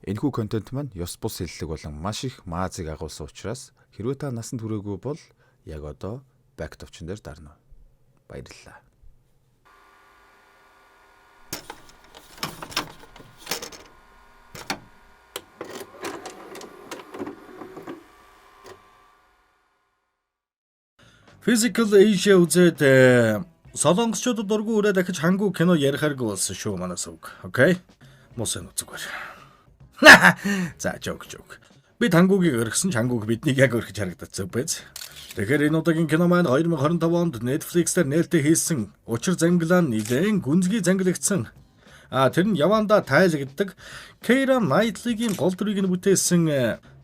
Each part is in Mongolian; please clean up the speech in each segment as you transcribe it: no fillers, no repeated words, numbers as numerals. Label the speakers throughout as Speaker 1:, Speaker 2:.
Speaker 1: Энэхүү контент маань ёс бус хэллэг болон маш их маазыг агуулсан учраас хэрвээ та насанд хүрээгүй бол яг одоо back товчон дээр дарна. Баярлалаа.
Speaker 2: Physical Asia үзээд солонгосчуудад дургүй өрөө дахиж хангу кино ярихааргүй болсон шүү манаас үг. Окей. Мусын зүгээр. За, joke joke. Бид хангуугийг өргөсөн ч хангууг биднийг яг өргөж харагдацсан биз. Тэгэхээр энэ удаагийн кино маань 2025 онд Netflix дээр нээлттэй хийсэн учир зангилаа нэлээн гүнзгий зангилагдсан. А тэр нь явандаа тайлагддаг Keira Knightley-гийн гол дүрийг нь бүтээсэн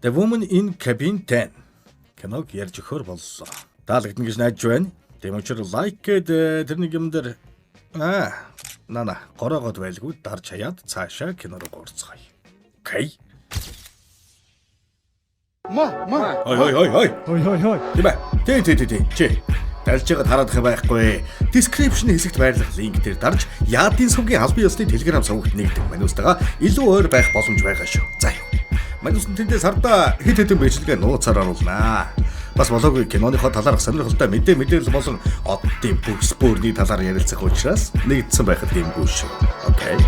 Speaker 2: The Woman in Cabin 10 киног ярьж өгөхөр боллоо. Таалагдана гэж найдаж байна. Тийм учраас like гээд тэр нэг юм дээр нана гороогод байлгүй дарж хаяад цаашаа кино руу орцгоё. Окей.
Speaker 3: Ма ма.
Speaker 2: Хой хой хой хой.
Speaker 3: Хой хой хой.
Speaker 2: Тийм ээ. Тий тий тий тий. Чи. Далж байгаад хараадах юм байхгүй. Description хэсэгт байрлах линк дээр дарж Яадын сувгийн албан ёсны Telegram сувагт нэгдэг. Манустайгаа илүү ойр байх боломж байгаа шүү. За юу. Манус нь тэндээ сарда хэд хэдэн бичлэгээ нууцаар оруулнаа. Бас болоогүй киноныхоо талаарх сонирхолтой мэдээлэл болон оддын бүкс бөөрний талаар ярилцах учраас нэгдсэн байхад гэмгүй шүү. Окей.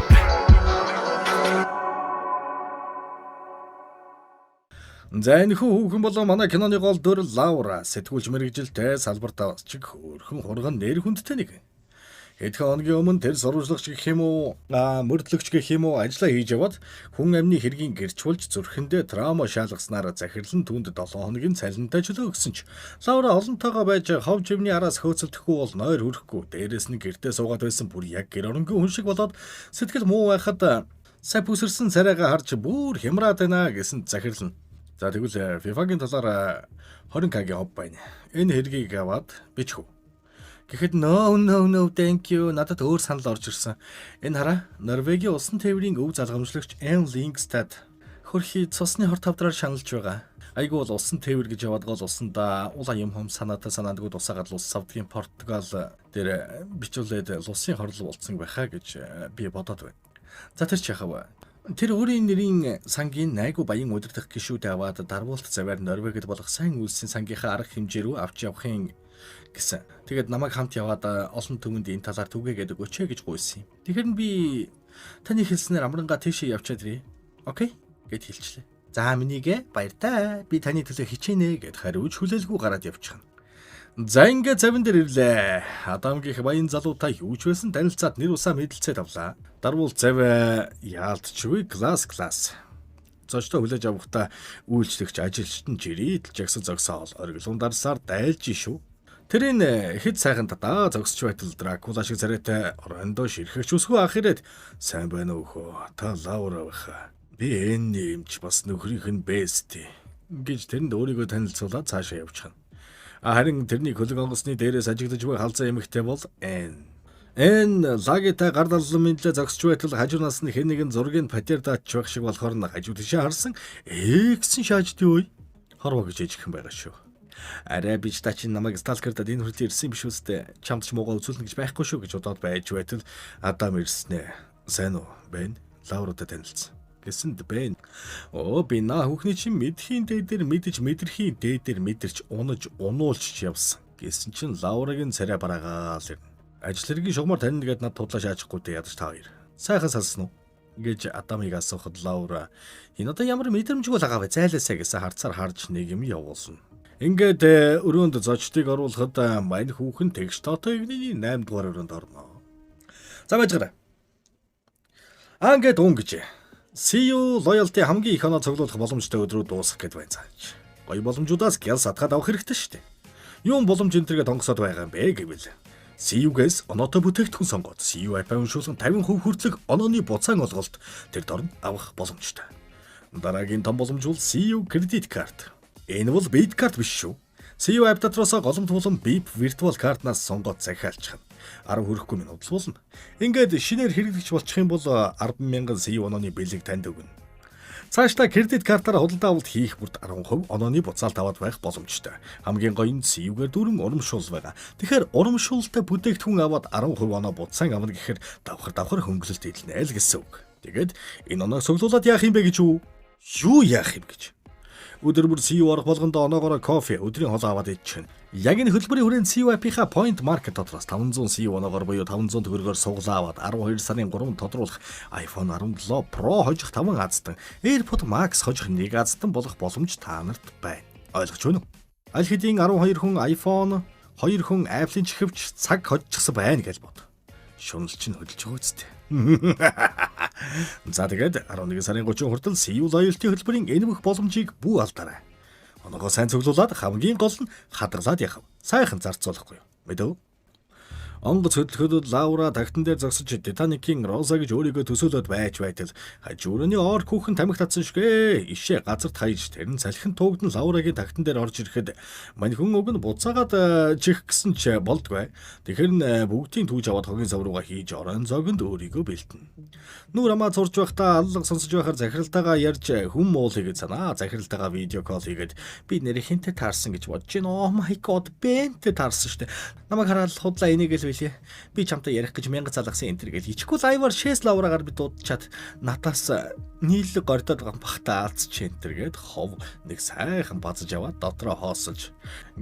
Speaker 2: За, энэ хүүхэн болон манай киноны гол дүр Лаура сэтгүүлч мэргэжилтэй, салбартаа бас чиг хөөрхөн хурган нэр хүндтэй нэг. Хэдхэн хоногийн өмнө тэр сурвалжлагч гэх юм уу, мөрдлөгч гэх юм уу ажлаа хийж яваад хүн амны хэргийн гэрчүүлж зүрхэндээ траума шаалгаснаар захирал нь түүнд 7 хоногийн цалинтай чөлөө өгсөн ч Лаура олонтойгоо байж хов живний араас хөөцөлдөхгүй бол нойр хүрэхгүй, дээрэс нь гэртээ суугаад байсан бүр яг гэр оронгүй хүн шиг болоод сэтгэл муу байхад сая бүсэрсэн царайгаа харж бүр хямраад байна гэсэн захирал нь за тэгвэл FIFA-гийн талаар 20K-гийн хов байна. Энэ хэргийг аваад бичих үү? Гэхэд no, no, no, thank you, надад өөр санал орж ирсэн. Энэ хараа, Норвегийн усан тээврийн өв залгамжлагч Эн Лингстад хөрхий цусны хор тавдраар шаналж байгаа. Айгүй бол усан тээвэр гэж яваад гол усандаа улаан юм хум санаатай санаандгүй тусаагаад лус савдгийн Португал дээр бичүүлээд лусын хорлол болцсон байхаа гэж би бодоод байна. За, тэр ч яхав вэ? Тэр өөрийн нэрийн сангийн найгуу баян удирдах гишүүд аваад дарвуулт заваар Норвегид болох сайн үйлсийн сангийнхаа арга хэмжээ рүү авч явахын гэсэн. Тэгээд намайг хамт яваад олон түмэнд энэ талаар түгээгээд өгөөч ээ гэж гуйсан юм. Тэгэхээр нь би таны хэлснээр амрангаа тийшээ явчаад ирье. Окей гэд хэлчлээ. За, минийгээ баяртай. Би таны төлөө хичээнэ гэд хариуж хүлээлгүй гараад явчихна. За, ингээд завин дээр ирлээ. Адамгийнх баян залуутай юу ч байсан танилцаад нэр усаа мэдлцээд авлаа. Дарвуул зав яалтчгүй класс класс. Зочдоо хүлээж авахдаа үйлчлэгч ажилчид нь жирийдл жагсан зогсоол ориглон дарсаар дайлж шүү. Тэрийн хэд сайхан дадаа зогсож байтал Дракула шиг царайтай орондоо ширхэгч өсгөө ах ирээд "Сайн байна уу хөө, та Лаура байха. Би энэ эмч, бас нөхрийнх нь bestie" гэж тэрэнд өөрийгөө танилцуулаад цаашаа явчихна. А харин тэрний хөлөг онгоцны дээрээс ажиглаж буй халзан эмэгтэй бол Эн. Эн лагитай гар даллан мэдлээ зогсож байтал хажуунаас нь хэн нэгэн зургийг патер даатч байх шиг болохоор нь хажуу тишээ харсан ээ гэсэн шааждээ ой. Хорвоо гэж ээжхэн байгаа шүү. Арай бич та чинь намайг stalker даад энэ хүртэл ирсэн биш үстэй. Чамд ч муугаа үзүүлнэ гэж байхгүй шүү гэж удаад байж байтал Адам ирснэ. "Сайн уу? Бэн, Лауратай танилцсан" гэсэнд Бэн "Оо, би наа хүүхний чинь мэдхийн дээдэр мэдэж, мэдрэхийн дээдэр мэдэрч, унаж унуулж явсан" гэсэн чинь Лаурагийн царай бараагаал ирнэ. "Ажил хэргийн шугамар танина гэд над тудлаа шаажихгүй дээ, ядаж та хоёр. Сайхан салсан уу?" гэж Адамыг асуухад Лаура "Энэ одоо ямар мэдрэмжгүй л байгаа вэ, зайлаасаа" гэсэн харцаар харж нэг юм явуулна. Ингээд өрөөнд зочдыг оруулахад мань хүүхэн тэгш тоотой эгний 8 дугаар өрөөнд орно. За, байж гараа. Аа, ингээд уун гэж. CU loyalty хамгийн их оноо цуглуулах боломжтой өдрүүд дуусах гээд байна цааш. Гоё боломжуудаас гял садгаад авах хэрэгтэй шүү дээ. Юун боломж энэ тэргээ тонгосоод байгаа юм бэ гэвэл CU-гээс оноотой бүтээгдэхүүн сонгоод CU app-аа уншуулсан 50% хүртэлх онооны буцаан олголт тэр дорн авах боломжтой. Дараагийн том боломж бол CU credit card. Энэ бол бит карт биш шүү. CU app дотроос голомт болон BIP virtual картнаас сонгоод захиалчихна. 10 хүрэхгүй минут л болно. Ингээд шинээр хэрэглэгч болчих юм бол 10,000 CU онооны бэлэг танд өгнө. Цаашдаа кредит картаараа худалдаа авалт хийх бүрт 10% онооны буцаалт аваад байх боломжтой. Хамгийн гоё нь CU-гээр дүүрэн урамшуул байгаа. Тэгэхээр урамшуултай бүтээгдэхүүн аваад 10% оноо буцаан авна гэхээр давхар давхар хөнгөлөлт эдлэнэ л гэсэн үг. Тэгээд энэ оноог цуглуулад яах юм бэ гэж үү? Юу яах юм гэж? Өдөр бүр CU орох болгонд оноогоороо кофе, өдрийн хоол аваад идчихнэ. Яг энэ хөтөлбөрийн хүрээнд CU-ийн Point Market дотроос 500 CU оноогоор буюу 500 төгрөгөөр сугалаа аваад 12 сарын 3-нд тодруулах iPhone 17 Pro хожих 5 азтан, AirPod Max хожих 1 азтан болох боломж та нарт байна. Ойлгож байна уу? Аль хэдийн 12 хүн iPhone, 2 хүн Apple-ийн чихвч цаг хожчихсан байна гэж бод. Шунал чинь хөдөлж байгаа үсттэй. За, тэгээд 11 сарын 30 хүртэл CU Loyalty хөтөлбөрийн энэ бүх боломжийг бүү алдаарай. Оноогоо сайн цуглуулад, хамгийн гол нь хадгалаад явах. Сайхан зарцуулахгүй юу? Мэдэв? Онгоц хөдлөхөд Лаура тагтан дээр зогсож Титаникийн Роза гэж өөрийгөө төсөөлөд байж байтал хажуу өрөөний орк хүүхэн тамхи татсан шигэ ишээ газарт хаяж, тэр нь салхин туугдан Лаурагийн тагтан дээр орж ирэхэд мань хүн уг нь буцаагаад чих гэсэн ч болдгүй. Тэгэхээр нь бүгдийн түүж аваад хогийн сав руугаа хийж оройн зоогонд өөрийгөө бэлтэнэ. Нүүр амаа зурж байхдаа аллага сонсож байхаар захиралтайгаа ярьж хүн муул хийгээд санаа захиралтайгаа video call хийгээд би нэр хинтээ таарсан гэж бодож байна. Oh my god, Бентэй таарсан штэ. Намайг хараад худлаа энийг л билээ. Би чамтай ярих гэж мянга залгасан энэ төр гэл ичгүй live аар шээс лавраагаар би дуудчаад надаас нийлэг гордоод байгаа бахта алдчих энэ төр гээд хов нэг сайхан базаж аваад дотроо хоосолж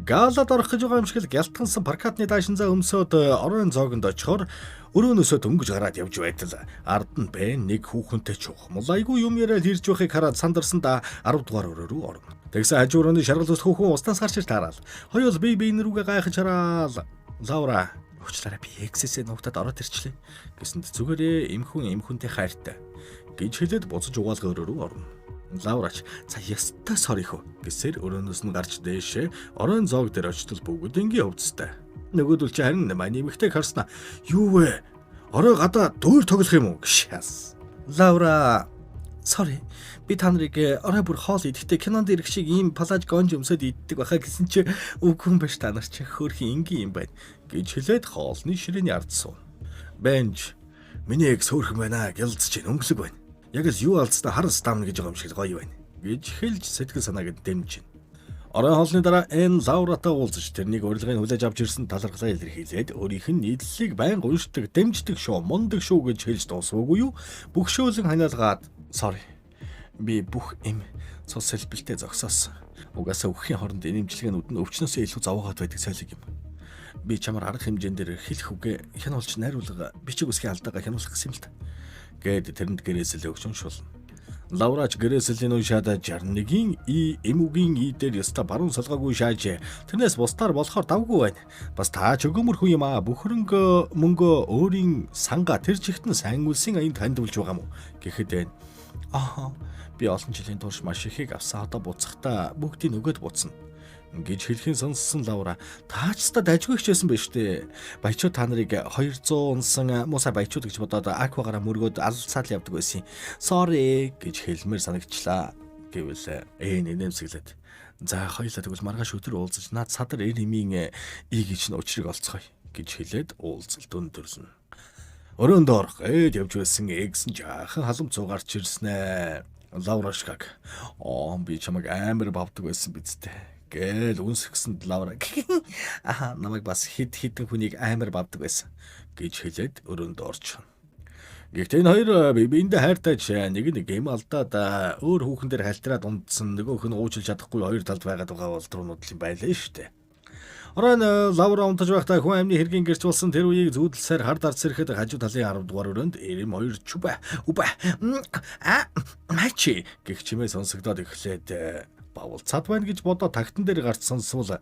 Speaker 2: галад орох гэж байгаа юм шиг л гялтгансан паркатны даашинзаа өмсөөд оройн зоогонд очихоор өрөөнөөсөө дөнгөж гараад явж байтал ард нь Бен нэг хүүхэнтэй чухмал айгүй юм яриад ирж байхыг хараад сандарсан да 10 дугаар өрөө рүү орно. Тэгсэн хажуу өрөөний шаргал ус хүүхэн уснаас гарч ир таараал. Хоёул бие биен рүүгээ гайхаж хараал. Лаура, "Уучлаарай, би ex ээсээ нуугтаад ороод ирчлээ" гэсэнд, "Зүгээрээ, эмхүн эмхүнтэй хайртай" гэж хэлээд буцаж угаалгын өрөө рүү орно. Лаурач "За, ёстой sorry хөө" гэсээр өрөөнөөс нь гарч дээшээ оройн зоог дээр очтол бүгдэнгийн хувцастай. Нөгөөдөл чи харин маний эмэгтэйг харснаа "Юу вэ? Орой гадаа дүүр тоглох юм уу?" гэж шаас. Лаура, "Sorry. Би та нарыг орой бүр хоол идэхдээ кинонд ирэх шиг ийм палаж гонж өмсөд иддэг байхаа гэсэн чи үгүй юм биш, та нар чи хөөрхөн энгийн юм байна" гэж хэлээд хоолны ширээний ард сууна. Бенж "Миний ex хөөрхөн байна, гялцж чинь өнгөлөг байна. Яг л юу алдснаа хар стамна гэж байгаа юм шиг гоё байна" гэж хэлж сэтгэл санааг дэмжинэ. Орой хоолны дараа Эн Лауратай уулзаж тэрнийг урилгыг хүлээж авч ирсэн талархлаа илэрхийлээд өөрийнх нь нийтлэлийг байнга уншдаг, дэмждэг шүү, мундаг шүү гэж хэлж дуусваагүй юу? Бөгшөөлөн ханиалгаад "Sorry. Би бүх юм цус сэлбэлтэй зогсоосон. Угаасаа үхэхийн хооронд энэ имчилгээнүүд нь өвчнөөсөө илүү зовоогоод байдаг сойлог юм. Би чамаар арга хэмжээн дээр хэлэх үгээ хянуулж найруулга бичиг үсгийн алдаагаа хянуулах гэсэн юм л та" гээд тэрэнд гэрээсэл өгч уншуулна. Лаврач гэрээслийн уншаад 61-ийн И эмүгийн И дээр ёстой баруун солгоогүй шааж, тэрнээс бусдаар болохоор давгүй байна. Бас та ч өгөөмөр хүн юм аа. Бүх хөрөнгө мөнгөө өөрийн сангаа тэр чигт нь сайн үлсийн аянд хандивлж байгаа юм уу гэхэд байна. "Аа, би олон жилийн турш маш ихийг авсан, одоо буцахдаа бүгдийг нөгөөд буцна" гэж хэлхийн сонссон Лаура, "Таач та дажгүй хичээсэн байж тээ. Баячууд та нарыг 200 унсан муусай баячууд гэж бодоод аквагараа мөргөөд алцаад явдаг байсан. Sorry" гэж хэлмээр санагчлаа гэвэл нэмсэглээд, "За, хоёулаа тэгвэл маргааш өдөр уулзаж над садар эр эмийн и гэж нь учрыг олцгоё" гэж хэлээд уулзалт өндөрлөнө. Өрөөнд орох гээд явж байсан ex нь жаахан халамц гарч ирснэ. Лаврашкаг "Аа, би чамайг амар бавдаг байсан биз дээ" гээл үнсгсэнд Лавра "Аха, намайг бас хэд хэдэн хүнийг амар бавдаг байсан" гэж хэлээд өрөөнд орж. Гэхдээ энэ хоёр бие биендээ хайртай ч нэг нэг юм алдаад өөр хүүхэн дээр халтираад унтсан, нөгөөх нь уучлж чадахгүй хоёр талд байгаад байгаа бол дурнууд юм байлаа шүү дээ. Оройн Лавра унтаж байхдаа хүн амны хэргийн гэрч болсон тэр үеийг зүүдэлсээр хар дарц ирэхэд хажуу талын 10 дугаар өрөөнд эрэм хоёр чүбэ үбэ а мачи гэх чимээ сонсогдоод эхлээд бавалцаад байна гэж бодоо тагтан дээр гарч сонсвол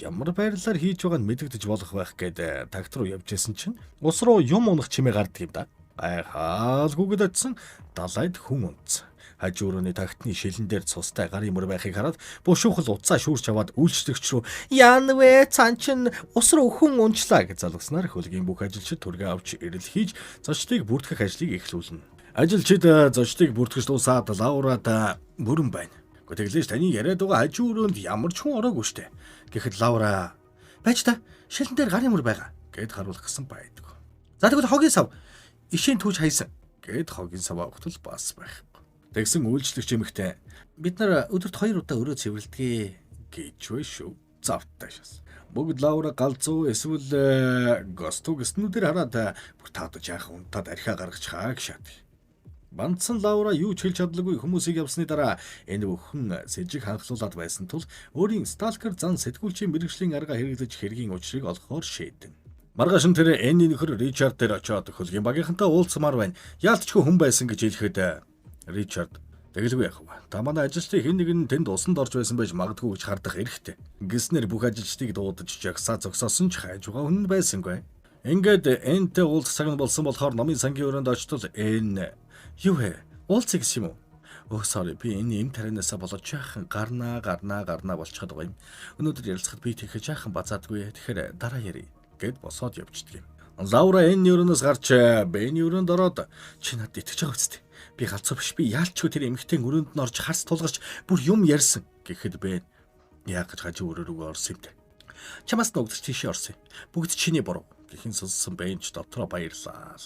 Speaker 2: ямар байрлалаар хийж байгааг нь мэдэгдэж болох байх гээд тагт руу явж исэн чинь ус руу юм унах чимээ гардаг юм да. Гайхаалгүйгээд очисон далайд хүн унтсан. Хажуу өрөөний тагтны шилэн дээр цустай гарын мөр байхыг хараад бушуухал утсаа шүүрч аваад үйлчлэгч рүү "Яана вэ, цан чин ус руу хүн унчлаа" гэж залгаснаар хөлгийн бүх ажилчид түргээ авч эрэл хийж зочдыг бүртгэх ажлыг эхлүүлнэ. Ажилчид зочдыг бүртгэж дуусаад Лаурад "Бүрэн байна. Гэхдээ тэглэж таны яриад байгаа хажуу өрөөнд ямар ч хүн ороогүй штэ" гэхэд Лаура "Байж та, шилэн дээр гарын мөр байгаа" гэд харуулах гэсэн байдаг. "За, тэгвэл хогийн сав ишийн түүж хайсан" гэд хогийн сав авахтал бас байхгүй. Тэгсэн үйлчлэгч эмэгтэй "Бид нар өдөрт 2 удаа өрөө цэвэрлэдэг" гэж вэ шүү. Завтай шас. Бүгд Лаура галзуу эсвэл госту гэснүүдээр хараад бүр таадаж яахан унтаад архиа гаргачихаа гэж шат. Бандсан Лаура юу ч хэлж чадлагүй хүмүүсийг явсны дараа энэ бүхэн сэжиг ханхлуулад байсан тул өөрийн stalker зан сэтгүүлчийн мэргэжлийн арга хэрэглэж хэргийн учрыг олохоор шийдэнэ. Маргааш нь тэр Энний нөхөр Ричард дээр очиод хөлгийн багийнхантай уулзмаар байна. Яалтчгүй хүн байсан гэж хэлэхэд Ричард тэгэлгүй яах вэ? Та манай ажилчдын хэн нэг нь тэнд усанд орж байсан байж магадгүй гэж хардах эрхтэй. Гэснээр бүх ажилчдыг дуудаж жагсаа зогсоосон ч хайж байгаа хүн байсангүй. Ингээд Энтэй уулзах цаг нь болсон болохоор номын сангийн өрөөнд очтол Эн юу вэ? Уулзъя гэсэн юм уу? Өө sorry, би энэ эм тарианаасаа болоод жаахан гарнаа гарнаа гарнаа болчиход байгаа юм. Өнөөдөр ярилцахад би тэгэхэ жаахан базаадгүй. Тэгэхээр дараа ярий гэд босоод явчихдаг юм. Лаура энэ өрөөнөөс гарч Бэний өрөөнд ороод чи надад итгэж байгаа үсттэй. Би галзуу биш, би яалчгүй тэр эмэгтэйн өрөөнд нь орж харс тулгарч бүр юм ярьсан гэхэд Бэн яа гэж хажуу өрөө рүүгээ орсон юм тэ. Чамаас нүгдэж тийшээ орсон юм. Бүгд чиний буруу гэхин сонссон Бэн ч дотроо баярлаа.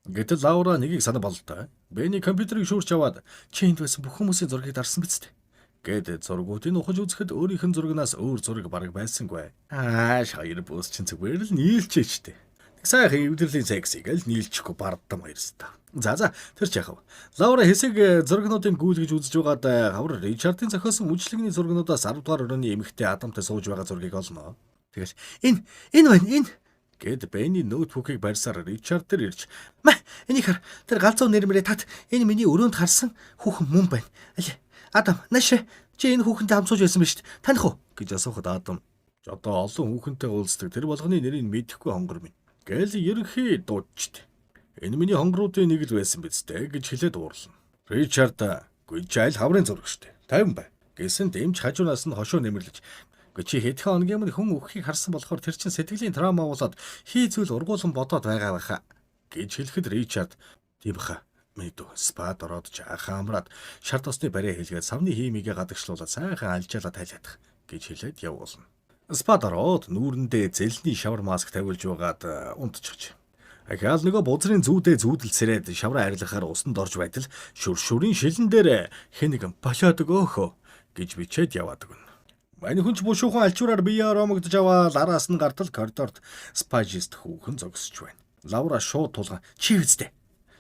Speaker 2: Гэтэл Лаура нэгийг санаа бололтой. Бэний компьютерыг шүүрч аваад чи энд байсан бүх хүмүүсийн зургийг дарсан биз дээ гэд зургуудыг ухаж үзэхэд өөрийнх нь зурагнаас өөр зураг бараг байсангүй. Ааш хоёр бөөс чинь зүгээр л нийлчээчтэй. Нэг сайхан эвдэрлийн сексийг л нийлчихгүй бардам хоёрстой. За тэр ч яхав. Лаура хэсэг зургнуудыг гүйлгэж үзэж байгаад хавар Ричардын зохиосон үйлчлэгний зургнуудаас 10 дугаар өрөөний эмэгтэй Адамтай сууж байгаа зургийг олно. Тэгэл энэ энэ байна энэ гэд Бэний ноутбукийг барьсаар Ричард дээр ирж "Мэ энийг хар, тэр галзуу нэрмэрээ тат энэ миний өрөөнд харсан хүүхэн мөн байна. Аль Адам нааш чи энэ хүүхэнтэй хамт сууж байсан биз дээ. Таних уу?" гэж асуухад Адам одоо олон хүүхэнтэй уулздаг, тэр болгоны нэрийг мэдэхгүй хонгор минь гээл ерөнхий дуудчихдээ. Энэ миний хонгоруудын нэг л байсан биз дээ гэж хэлээд уурлана. Ричард "Гүй чи аль хаврын зураг штэ. 50 бай." Гэсэн дэмж хажуунаас нь хошуу нэмэрлэж "Гүй чи хэдхэн хоногийн өмнө хүн үхэхийг харсан болохоор тэр чин сэтгэлийн траума болоод хий зүйл ургуулan бодоод байгаа байхаа" гэж хэлэхэд Ричард "Тийм баха. Мэдүү спад ороод жаахан амраад шар тосны бариа хэлгээд савны хиймигээ гадагшлуулаад сайхан алжаалаа тайлаадах" гэж хэлээд явуулна. Спад ороод нүүрэндээ зэлний шавар маск тавиулж байгаад унтчихж. Ахаал нөгөө бузрын зүүдээ зүүдэлсрээд шавраа арилгахаар усанд орж байтал шүр шүрийн шилэн дээр хэн нэгэн болоод өгөөхөө гэж бичээд яваад өгнө. Мань хүн ч бушуухан альчуураар биеэ ромогдож аваад араас нь гартал коридорт спажист хүүхэн зогсож байна. Лаура шууд тулган "Чи үсттэй.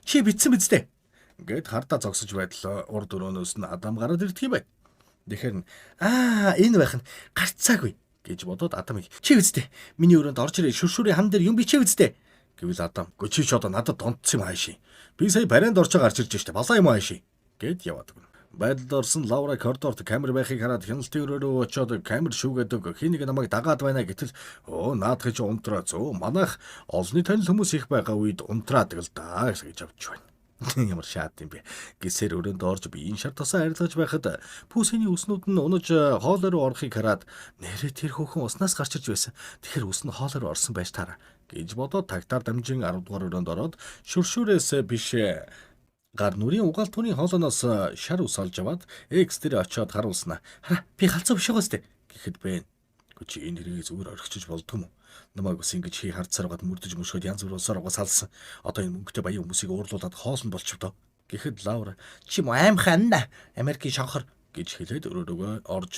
Speaker 2: Чи битсэн биз дээ" гэд хардаа зогсож байтал урд өрөөнөөс нь Адам гараад ирдэг юм байна. Тэгэхээр аа энэ байх нь гарцаагүй гэж бодоод Адамыг "Чи үсттэй. Миний өрөөнд орж ирээ, шүр шүрийн хан дээр юм бичээ үсттэй" гэвэл Адам "Гөө чи ч одоо надад донтсон юм хаашийн. Би сая барайнд орж гарч ирж штэ. Балаа юм хаашийн" гэд яваад өгнө. Байдалд орсон Лаура коридорт камер байхыг хараад хяналтын өрөө рүү очиод камер шүүгээд өг хэн нэг намайг дагаад байна гэтэл өө наадах чи унтраа зөө манайх олонний танил хүмүүс их байгаа үед унтраадаг л да гэж авч байна. Ямар шаад юм бэ. Гэсээр өрөөнд орж биеийн шар тосоо арилгаж байхад пүүсийн үснүүд нь унаж хоолой руу орохыг хараад нэрээ тэр хүүхэн уснаас гарч ирж байсан. Тэгэхээр ус нь хоолой руу орсон байж таараа гэж бодоод тагтаар дамжин 10 дугаар өрөөнд ороод шүршүрээс биш гар нүрийн угаалтууны хоолоноос шар ус олж аваад X дээр очиод харуулснаа. "Хараа, би галзуу биш байгаа сте" гэхэд бэ. "Гү чи энэ хэргийг зүгээр орхичиж болдго юм уу? Намайг бас ингэж хий хардсаар гад мөрдөж мөшгöd янз бүр усаар угаас салсан. Одоо энэ мөнгөтэй баян хүмүүсийг уурлуулад хоол нь болчих доо" гэхэд Лаура "Чи мо аймхан анна Америкийн шонхор" гэж хэлээд өрөөрөөгөө орж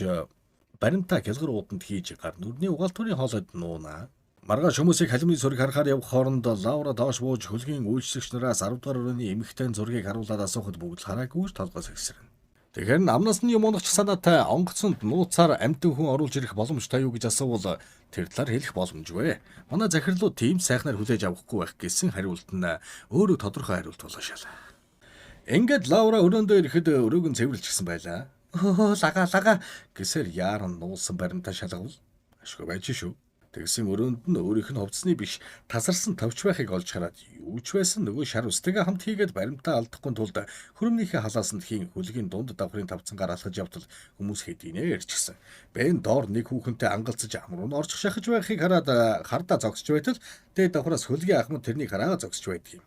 Speaker 2: баримтаа гялгар ууданд хийж гар нүрний угаалтуурын хоолойд нуунаа. Маргааш хүмүүсийг халимны зургийг харахаар явх хооронд Лаура доош бууж хөлгийн үйлчлэгч нараас 10 дугаар өрөөний эмэгтэй зургийг харуулад асуухад бүгд л хараагүй ч толгой сэгсэрнэ. Тэгэхээр амнаас нь юм унах санаатай онгоцонд нууцаар амьтан хүн оруулж ирэх боломжтой юу гэж асуувал тэр талаар хэлэх боломжгүй. Манай захирлууд тийм сайхнаар хүлээж авахгүй байх гэсэн хариулт нь өөрөө тодорхой хариулт болоо шал. Ингээд Лаура өрөөндөө ирэхэд өрөөг нь цэвэрлчихсэн байлаа. Өө лага лага гэсээр яаран нуулсан баримтаа шалгавал ашгүй байж шүү. Тэгсэн өрөөнд нь өөрийнх нь хувцсны биш тасарсан товч байхыг олж хараад юу ч байсан нөгөө шар устэйгээ хамт хийгээд баримтаа алдахгүй тулд хөрөмнийхээ халаасанд хийн хөлгийн дунд давхрын тавцангаар алхаж явтал хүмүүс хэдийнэ ярьчихсан. Бэн доор нэг хүүхэнтэй ангалцаж амруу нь орж шахаж байхыг хараад хардаа зогсож байтал дээд давхраас хөлгийн ахмад тэрнийг хараа зогсож байдаг юм.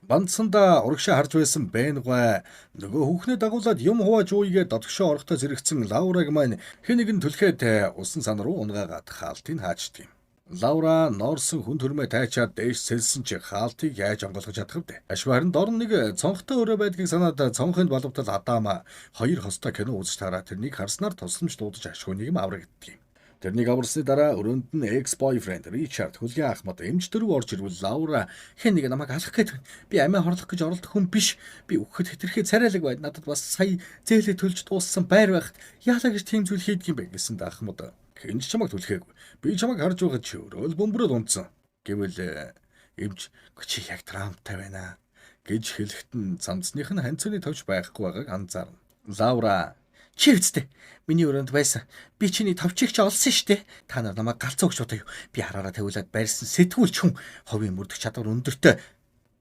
Speaker 2: Бандсандаа урагшаа харж байсан Бэн гуай нөгөө хүүхнээ дагуулад юм хувааж ууйгээ дотгошоо орохтой зэрэгцэн Лаураг маань хэн нэгэн түлхээд усан сан руу унгаагаад хаалтыг хаачдаг юм. Лаура ноорсон хүн төрмөө тайчаад дээш сэлсэн чи хаалтыг яаж онгойлгож чадах вэ? Ашгүй харин дор нэг цонхтой өрөө байдгийг санаад цонхын балавтал Адама хоёр хостой кино үзэж тараа тэрнийг харснаар тусламж дуудаж ашгүй нэг юм аврагддаг юм. Тэрнийг аварсны дараа өрөөнд нь ex-boyfriend Ричард, хөлгийн ахмад, эмч дөрөв орж ирвэл Лаура хэн нэг намайг алах гээд байна. Би амиа хорлох гэж оролдох хүн биш. Би үхэхэд хэтэрхий царайлаг байна. Надад бас сая зээлээ төлж дууссан байр байхад яалаа гэж тийм зүйл хийдэг юм бэ гэсэн ахмад хэн ч чамайг түлхээгүй. Би чамайг харж байхад чи өөрөө л бөмбөрөөд унтсан. Гэвэл эмч чи яг травмтай байна гэж хэлэхэд нь цамцных нь ханцууны товч байхгүй байгааг анзаарна. Лаура чи үсттэй. Миний өрөөнд байсан. Би чиний товчийг чи олсон штэ. Та нар намайг галзуу гэж бодоё. Би хараараа тавиулаад барьсан сэтгүүлч хүн ховын мөрдөх чадвар өндөртэй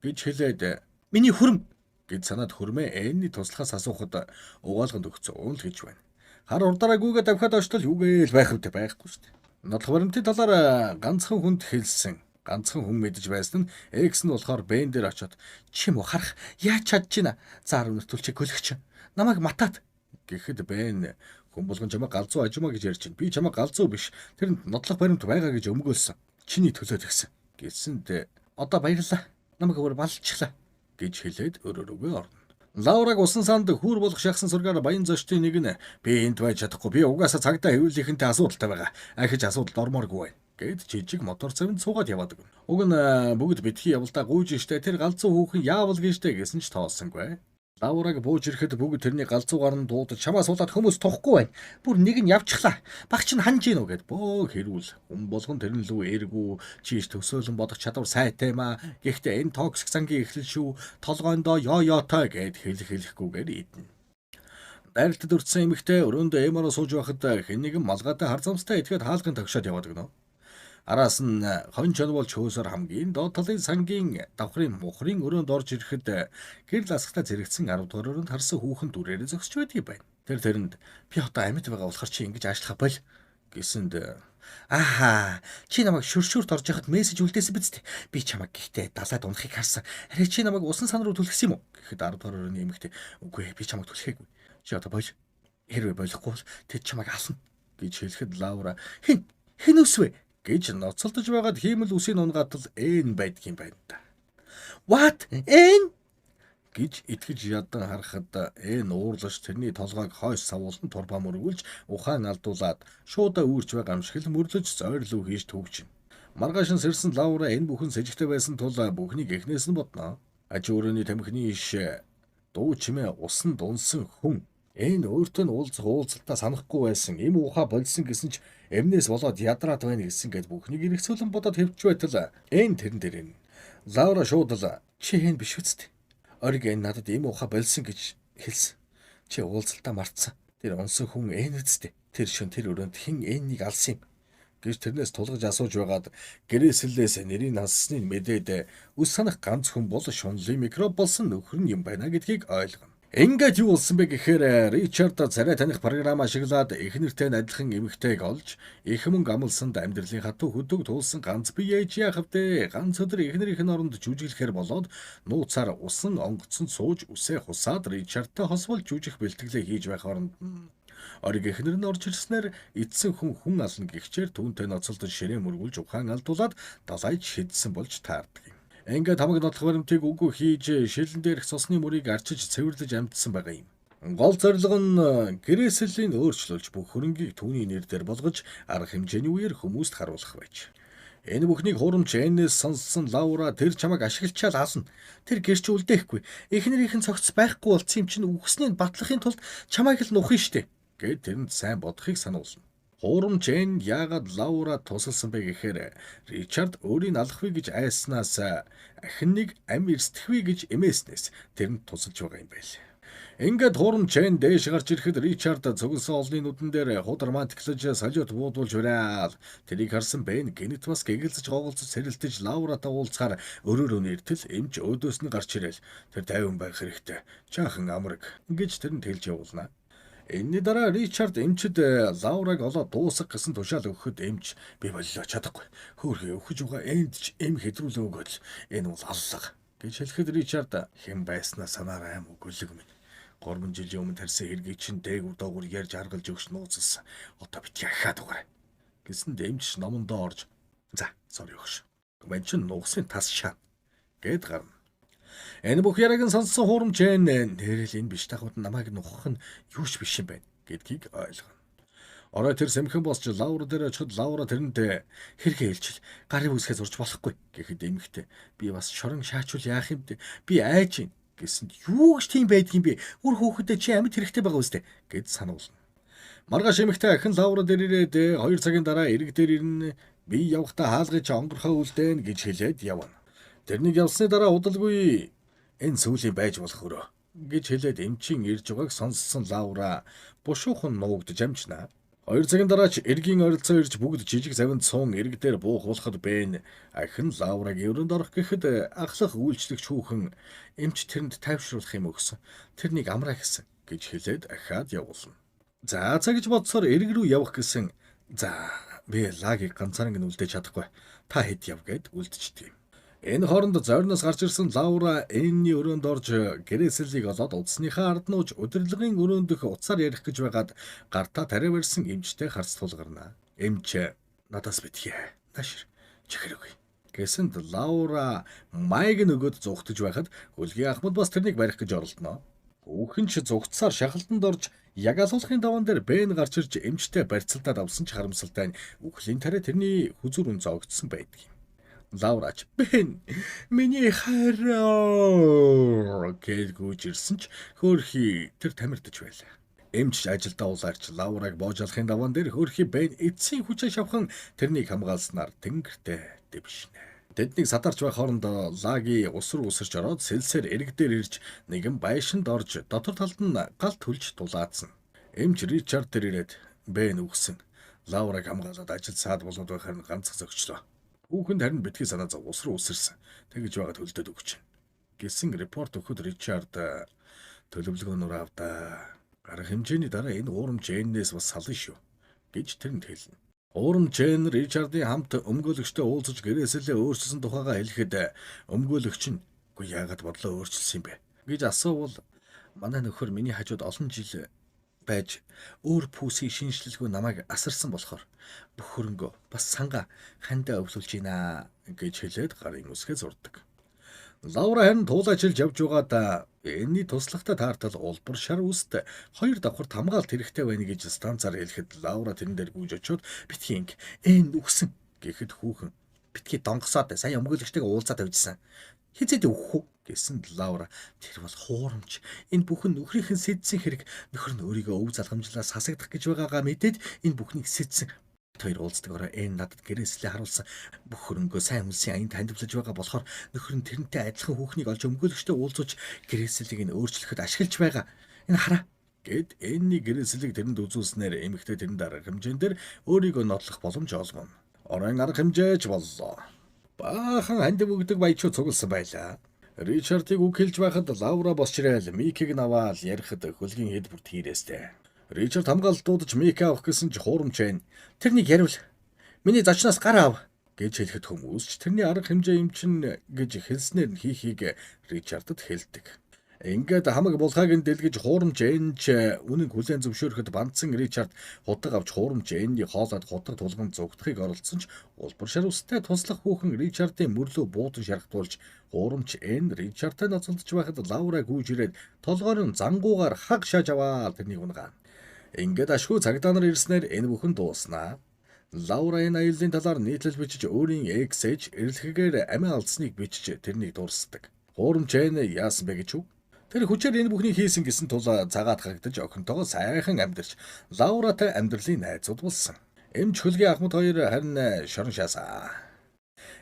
Speaker 2: гэж хэлээд миний хүрм гэж санаад хөрмөө энэний туслахаас асуухад угаалганд өгцөн л гэж байна. Хар урдаараа гүйгээ давхиад очтол юугээл байх вэ байхгүй штэ. Нотлох баримтын талаар ганцхан хүнд хэлсэн. Ганцхан хүн мэдэж байсан нь X нь болохоор Бен дээр очиод чи мө харах яаж чадж байна? Заар өнөртөл чи көлөгч. Намайг матаад гэхэд Бен хүн болгон чамайг галзуу ажимаа гэж ярьж байна. Би чамайг галзуу биш. Тэрэнд нотлох баримт байгаа гэж өмгөөлсөн. Чиний төлөө тэгсэн. Гэсэнд одоо баярлалаа. Намайг өөр балчихлаа гэж хэлээд өрөө рүүгээ орно. Лаураг усан санд хүүр болох шахсан сургаар баян зочдын нэг нь би энд байж чадахгүй. Би угаасаа цагдаа хэвлэлийнхэнтэй асуудалтай байгаа. Ахиж асуудалд ормооргүй байна гэд жижиг мотор цавинд суугаад яваад өгнө. Уг нь бүгд битгий явалдаа гүйж штэ тэр галзуу хүүхэн яавал гэжтэй гэсэн ч тоолсонгүй. Лаураг бууж ирэхэд бүгд тэрний галзуугаар нь дуудаж чамаа суулаад хүмүүс тухгүй байна. Бүр нэг нь явчихлаа. Багч нь ханж гин үү гэд бөө хэрүүл. Хүн болгон тэрэн лүү эргүү чийж төсөөлөн бодох чадвар сайтай юм аа. Гэхдээ энэ токсик сангийн эхлэл шүү. Толгойндоо ёо ёотой гэд хэлэх хэлэхгүйгээр идэнэ. Дайралтад өртсөн эмэгтэй өрөөндөө эмороо сууж байхад хэн нэгэн малгайтай хар замстай этгээд хаалган тогшоод яваад өгнө. Араас нь хонь чон болж хөөсөр хамгийн доод талын сангийн давхрын мухрын өрөөнд орж ирэхэд гэрэл асгатаа зэрэгцсэн 10 дугаар өрөөнд харсан хүүхэн дүрээрээ зогсож байдгийг байна. Тэр тэрэнд би одоо амьд байгаа болохоор чи ингэж аашлах боль гэсэнд ааха чи намайг шүршүрт орж яхад мессеж үлдээсэн биз дээ. Би чамайг гэхдээ далайд унахыг харсан. Арай чи намайг усан сан руу түлхсэн юм уу гэхэд 10 дугаар өрөөний эмэгтэй үгүй би чамайг түлхээгүй. Чи одоо боль. Хэрвээ болохгүй бол тэд чамайг ална гэж хэлэхэд Лаура хэн хэн өсвэ гэж ноцолдож байгаад хиймэл үсийн унгаатал эн байдгийн байна да. What? Эн гэж итгэж ядан харахад эн уурлаж тэрний толгойг хойш савуулан турбаа мөргүүлж ухаан алдуулаад шуудаа үүрч байгаа юм шиг л мөрлөж зойрлоо хийж төгжинэ. Маргааш нь сэрсэн Лаура энэ бүхэн сэжигтэй байсан тул бүхнийг эхнээс нь бодно. Аж өөрөөний тамхины иш дуу чимээ усан дунсан хүн энэ өөртөө нь уулзах уулзалтаа санахгүй байсан. Им ухаа болсон гэсэн ч эмнээс болоод ядраад байна гэсэн гээд бүхнийг эргэцүүлэн бодоод хэвч байтал энэ тэрэн дээр нь Лаура шууд л чи хэн биш үсттэй. Ориг энэ надад им ухаа болсон гэж хэлсэн. Чи уулзалтаа мартсан. Тэр унсан хүн энэ үсттэй. Тэр шөн тэр өрөөнд хэн энэнийг алсан юм гэж тэрнээс тулгаж асууж байгаад гэрээсэлээс нэрийг нассаныг мэдээд үс санах ганц хүн бол шунлын микроб болсон нөхөр нь юм байна гэдгийг ойлгоно. Ингээд юу болсон бэ гэхээр Ричард царай таних програм ашиглаад эхнэртэй нь адилхан эмэгтэйг олж их мөнгө амлсанд амьдралын хатуу хөдөг туулсан ганц бие ээж яах вэ? Ганц өдөр эхнэрийнх нь оронд жүжиглэхээр болоод нууцаар усан онгоцонд сууж үсээ хусаад Ричардтай хосвол жүжих бэлтгэлээ хийж байх оронд ориг эхнэр нь орж ирснээр эцсэн хүн хүн ална гихчээр түүнтэй ноцолдож ширээ мөргүүлж ухаан алдуулаад далайд шидсэн болж таардаг юм. Ингээд хамаг нотлох баримтыг үгүй хийж шилэн дээрх цусны мөрийг арчиж цэвэрлэж амжсан байгаа юм. Гол зорилго нь гэрээслийн өөрчлөлж бүх хөрөнгийг түүний нэр дээр болгож арга хэмжээний үеэр хүмүүст харуулах байж. Энэ бүхнийг хурамч энэс сонссон Лаура тэр чамайг ашиглачаал ална. Тэр гэрч үлдээхгүй. Эхнэрийнх нь цогц байхгүй болсон юм чинь үхснийг батлахын тулд чамайг л нухна штэ гэд тэрэнд сайн бодохыг сануулна. Хуурамч эн яагаад Лаура тусалсан бэ гэхээр Ричард өөрийг алах вэ гэж айснаас ахин нэг ам эрсдэх вэ гэж эмээснээс тэрэнд тусалж байгаа юм байл. Ингээд хуурамч эн дээш гарч ирэхэд Ричард цугласан олны нүдэн дээр худ романтиклаж салют буудуулж ураал. Тэрийг харсан Бен гэнэт бас гэгэлзэж гоголцож сэрэлтэж Лауратай уулзахаар өрөөрөө нэртэл эмч өөдөөс нь гарч ирэл тэр тайван байх хэрэгтэй. Чаахан амраг гэж тэрэнд хэлж явуулна. Энэний дараа Ричард эмчид Лаураг олоод дуусгах гэсэн тушаал өгөхөд эмч би боллоо чадахгүй. Хөөхөө өгөж байгаа энд ч эм хэдрүүлээ өгөөд л энэ бол аллага гэж хэлэхэд Ричард хэн байснаа санаарай аим өгөөлөг минь. 3 жилийн өмнө тарьсан хэргийг чинь дээгүр доогуур ярьж аргалж өгч нууцлсан. Одоо бит яхаад угаарай. Гэсэн эмч номондоо орж за sorry өгш. Мэн чинь нугсын тас шаа гэд гарна. Энэ бүх яриаг нь сонссон хуурамч нэрэл энэ биш тахууд намайг нухах нь юу ч биш юм байна гэдгийг ойлгоно. Орой тэр сэмхэн босч Лаура дээр очиход Лаура тэрэнд хэрхэн хэлчил гарын үсгээ зурж болохгүй гэхэд эмэгтэй би бас шорон шаачвал яах юм бэ? Би айж гин гэсэнд юу гэж тийм байдгийм бэ? Үр хүүхэдээ чи амьд хэрэгтэй байгаа үстэй гэд сануулна. Маргааш эмэгтэй ахин Лаура дээр ирээд 2 цагийн дараа эрэг дээр ирнэ. Би явахдаа хаалгыг чи онгорхоо үлдээн гэж хэлээд явна. Тэрнийг явсны дараа удалгүй энэ сүүлийн байж болох өрөө гэж хэлээд эмчийн ирж байгааг сонссон Лаура бушуухан нуугдж амжина. 2 цагийн дараа ч эргийн ойролцоо ирж бүгд жижиг завинд суун эрэг дээр буух болоход Бэн ахин Лаурагийн өрөөнд орох гэхэд ахлах үйлчлэгч хүүхэн эмч тэрэнд тайвшруулах юм өгсөн. Тэрнийг амраа гэсэн гэж хэлээд ахиад явуулна. За за гэж бодсоор эрэг рүү явах гэсэн. За би Лагийг ганцаараа нь үлдээж чадахгүй. Та хэд яв гэд үлдчихдэг юм. Энэ хооронд зориноос гарч ирсэн Лаура Энний өрөөнд орж гэрээсэлийг олоод утасныхаа ард нууж удирдлагын өрөөндөх утсаар ярих гэж байгаад гартаа тариа барьсан эмчтэй харц тулгарна. Эмч надаас битгий. Наашир чихэр өгье. Гэсэнд Лаура майг нөгөөд зугтаж байхад хөлгийн ахмад бас тэрнийг барих гэж оролдоно. Хүүхэн ч зугтсаар шахалтанд орж яг алуулахын даван дээр Бэн гарч ирж эмчтэй барьцалдаад авсан ч харамсалтай нь үхлийн тариа тэрний хүзүүр үн зоогдсон байдаг юм. Лаурач Бэн миний хайраа гэж гүйж ирсэн ч хөөрхий тэр тамирдаж байлаа. Эмч ажилдаа улаарч Лаураг боож алахын даван дээр хөөрхий Бэн эцсийн хүчээ шавхан тэрнийг хамгаалснаар тэнгэртээ дэвшнэ. Тэднийг садарч байх хоорондоо Лаги ус руу үсэрч ороод сэлсээр эрэг дээр ирж нэгэн байшинд орж дотор талд нь гал түлж дулаацсан. Эмч Ричард дээр ирээд Бэн үгсэн. Лаураг хамгаалаад ажил саад болоод байхаар нь ганцхан зөгчлөө. Хүүхэнд харин битгий санаа зов ус руу үсэрсэн. Тэгэж байгаад хөлдөд өгч. Гэсэн репорт өгөхөд Ричард төлөвлөгөөнөөр авдаа. Арга хэмжээний дараа энэ уурамч Эннээс бас сална шүү гэж тэрэнд хэлнэ. Уурамч Эн Ричардын хамт өмгөөлөгчтэй уулзаж гэрээсэлээ өөрчилсөн тухайгаа хэлэхэд өмгөөлөгч нь "Үгүй яагаад бодлоо өөрчилсөн юм бэ?" гэж асуувал манай нөхөр миний хажууд олон жил байж өөр пүүсийн шинэчлэлгүй намайг асарсан болохоор бүх хөрөнгөө бас сангаа хандаа өвлүүлж байна гэж хэлээд гарын үсгээ зурдаг. Лаура харин туулайчилж явж байгаад энэний туслахтай таартал улбар шар үст 2 давхар хамгаалт хэрэгтэй байна гэж станцаар хэлэхэд Лаура тэрэн дээр гүйж очиод битгий инг энэ үхсэн гэхэд хүүхэн битгий донгосоод сая өмгөөлөгчтэйгээ уулзаад авчихсан. Хизээд өгөх үү гэсэнд Лаура тэр бол хуурамч. Энэ бүхэн нөхрийнх нь сэдсэн хэрэг. Нөхөр нь өөрийгөө өв залгамжлаас хасагдах гэж байгаагаа мэдээд энэ бүхнийг сэдсэн. Хоёр уулздаг орой энэ надад гэрээслээ харуулсан. Бүх хөрөнгөө сайн хүмүүсийн аянд хандивлаж байгаа болохоор нөхөр нь тэрнтэй адилхан хүүхнийг олж өмгөөлөгчтэй уулзууч гэрээслийг нь өөрчлөхөд ашиглаж байгаа. Энэ хараа гэд энэний гэрээслийг тэрэнд үзүүлснээр эмэгтэй тэрэнд арга хэмжээн дээр өөрийгөө нотлох боломж олгоно. Оройн арга хэмжээж боллоо. Баахан хандив өгдөг баячуу цугласан байлаа. Ричардыг үг хэлж байхад Лаура босч ирээл Микийг наваал ярихад хөлгийн хэд бүрт хийрээстэй. Ричард хамгаалалт дуудаж Мик авах гэсэн ч хуурамч байна. Тэрнийг яриул. Миний зочноос гар ав гэж хэлэхэд хүмүүс ч тэрний арга хэмжээ юм чин гэж хэлснээр нь хийхийг Ричардд хэлдэг. Ингээд хамаг булхайг нь дэлгэж хуурамч энч үнэн хүлээн зөвшөөрөхөд бандсан Ричард хутга авч хуурамч энний хоолойд хутга тулган зугтахыг оролдсон ч улбар шар үстэй туслах хүүхэн Ричардын мөрлөө буудан шархтуулж хуурамч эн Ричардтай ноцолдож байхад Лаура гүйж ирээд толгоор нь зангуугаар хаг шааж аваа тэрнийг унгаана. Ингээд ашгүй цагдаа нар ирснээр энэ бүхэн дууснаа. Лаура энэ аяллаа талаар нийтлэл бичиж өөрийн экс ээж эрэлхэгээр амиа алдсныг бичиж тэрнийг дурсдаг. Хуурамч эн яасан бэ гэж үү? Тэр хүчээр энэ бүхнийг хийсэн гэсэн тул цагаат хагдаж охинтойгоо сайхан амьдарч Лауратай амьдралын найзууд болсон. Эмч хөлгийн ахмад хоёр харин шорон шаасаа.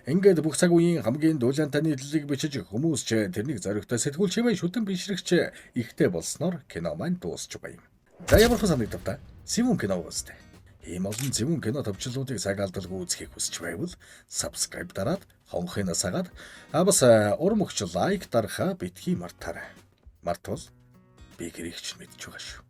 Speaker 2: Ингээд бүх цаг үеийн хамгийн дуулаантай нийтлэлийг бичиж хүмүүс ч тэрнийг зоригтой сэтгүүл чимээ шүтэн бишрэгч ихтэй болсноор кино маань дуусч байгаа юм. За ямар хэн санагдав та? Сивүн кино үстэй. Ийм олон зэвүүн кино товчлуудыг цаг алдалгүй үзэхийг хүсч байвал subscribe дараад хонхыг асаагаад бас урам өгч лайк дарахаа битгий мартаарай. Мартвал би гэрийг ч мэдж байгаа шүү.